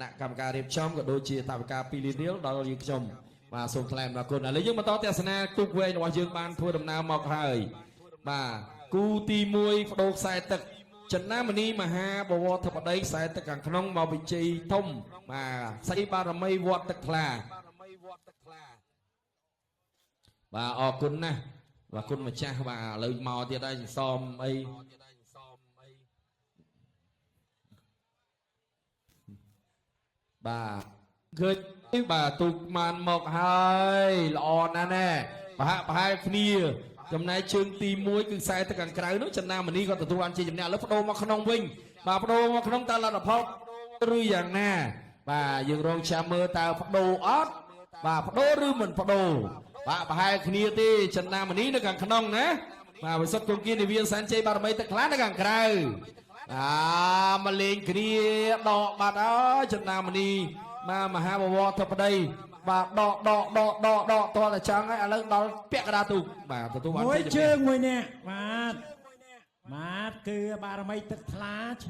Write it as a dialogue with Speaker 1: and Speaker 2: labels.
Speaker 1: ណៈកម្មការរៀបចំក៏ដូចជាតវការ2លានរៀលដល់យើងខ្ញុំបាទសូមថ្លែងអំណរគុណឥឡូវយើងបន្តទស្សនាទូកវែងរបស់យើងបានធ្វើដំណើរមកហើយបាទគូទី1បដូរខ្សែទឹកចិន្តាមនីមហាបវរធិបតីខ្សែទឹកខាងក្នុងមកវិជ័យធំបាទសីបារមីវត្តទឹកថ្លាបាទអរគុណណាស់បាទគុណម្ចាស់បាទឥឡូវមកទៀតហើយសមអីបាទឃើញបាទទូកបានមកហើយល្អណាស់ណែប្រហាក់ប្រហែលគ្នាចំណែកជើងទី1គឺខ្សែទឹកខាងក្រៅនោះចិន្តាមនីក៏ទទួលបានជាជំនះឥឡូវបដូរមកក្នុងវិញបាទបដូរមកក្នុងតើលទ្ធផលឬយ៉ាងណាបាទយើងរងចាំមើលតើបដូរអត់បាទបដូរឬមិនបដូរបាទប្រហែលគ្នាទេចិន្តាមនីនៅខាងក្នុងណាបាទវិសុទ្ធគង្គីនិវាសែនជ័យបារមីទឹកខ្លានៅខាងក្រៅអាមកលេងគ្នាដកបាត់ហើយចិន្តាមនីបាទមហាបវរធិបតីបាទដកដកដកដកដកតតែចង់ហើយឥឡូវដល់ពាក់កណ្ដាលទូកបាទទទួលបាន
Speaker 2: មួយ
Speaker 1: ជ័យជំនះ
Speaker 2: ជើងមួយនាក់បាទបាទគឺបារមីទឹកថ្លាឈ្នះ។